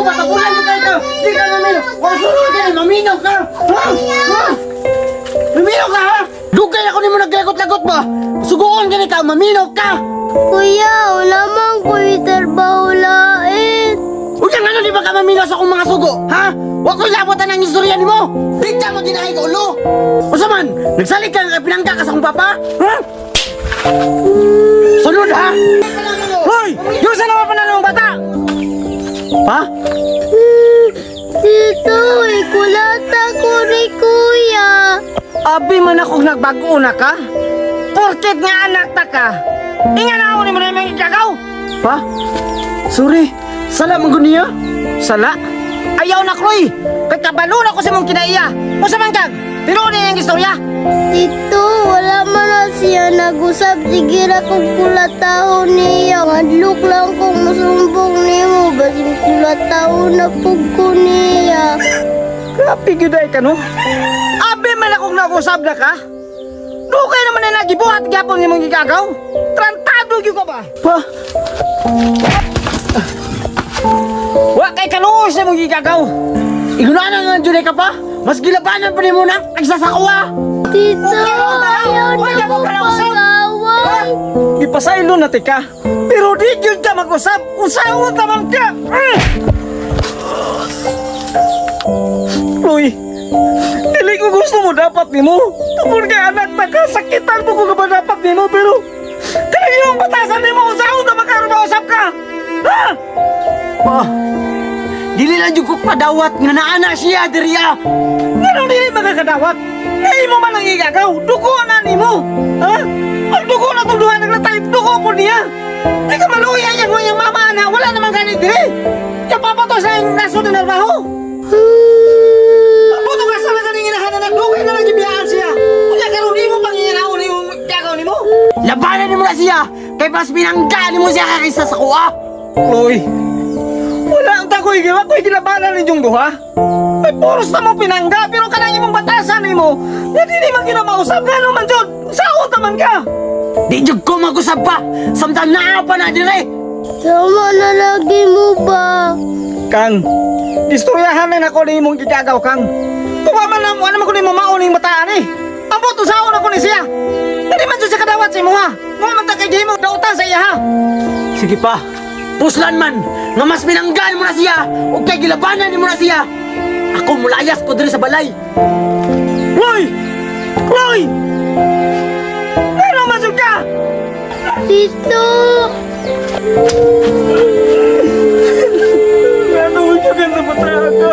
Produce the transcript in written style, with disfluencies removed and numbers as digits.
patapulan jud ka. Di ka mamino. Wa sulod ka ni mamino ka. Ha? Ha? Mamino ka ha? Dugay ako nimo naglagot-lagot ba? Suguon gani ka, mamino ka. Kuya, wala man ko'y trabaho lain. Unya ngano di ba ka mamino sa akong mga sugo? Ha? Wa ko'y labotan ang istorya nimo. Di ka maginahi ka ulo. Unsa man? Nagsalig ka nga pinangga ka sa akong papa? Ha? Sunod ha? Hoy! Yung sa naman panalo ng bata? Pa? Tito, ikulata ko ni kuya. Abi man ako nagbago na ka? Porket nga anak ta ka? Inga na ako ni mo na yung igagaw! Pa? Sorry, sala man gud niya? Sala? Ayaw na, Chloe! Kay kabalo na ko sa mong kinaiya! Unsa man kag? Tinuod niya yung istorya! Tito, wala man na siya nag-usap. Sige ra kong kulatahon niya. Ngadlok lang kong musumbong nimo. Basin kulatahon na pug ko niya. Grabe gyud ay ka no? Abi man akong nag-usab na ka? Dugay naman na nagibuhat gyapon nimong gigagaw? Trantado gyud ka ba? Pa? Wa kay kaluoy sa imong gigagaw. Igunana nga jud ka pa? Mas gilabanan pa nimo na kaysa sa kuha. Tito, ayaw Wala na mo kong ka nausap. pag-away. Ipasaylo na tika. Pero di gyud ka mag-usab. Usawa ta man ka. Chloe, dili ko gusto mo dapat nimo. Tungod kay anak ta ka, sakitan mo ko ka ba dapat nimo pero kanang imong batasan nimo usawa ta man karon mausap ka. Ha? Pa, dili lang jud ko padawat nga naana siya diriya. Ngano dili makakadawat? Nga imo man ang igagaw, dugo na nimo. Ha? Ang dugo na itong duha naglatay, dugo po niya. Di ka maluya yan mo yung mama na wala naman ganit diri. Yung papa to sa yung nasod na narbaho. Mabuto ka sa mga inahan na nagdugay na lang gibiyaan siya. Unya karon imo pang inganaon imong gagaw nimo. Labanan nimo na siya kay mas binangga nimo siya kaysa sa kuha. Chloe, wala ang takoy giwa ko'y gilabanan ninyong duha. May puros na mo pinangga pero kanang imong batasan nimo. Nga dili man kinamausap ngano man jud. Saon ta man ka? Di jud ko mag-usab pa. Samtang naa pa na dire. Tama na lagi mo ba? Kang, istoryahan na nako ni imong gigagaw kang. Tuwa man na mo, ano man ko nimo maon ning bataan eh. Ambot usaon ako ni siya. Dili man jud siya kadawat sa imuha. Mo man ta kay gihimo dautan sa iya ha. Sige pa. Puslan man nga mas binanggaan mo na siya ug kay gilabanan nimo na siya. Ako mulayas ko diri sa balay. Hoy! Hoy! Pero masuk ka! Tito! Ano mo ka na bata ka?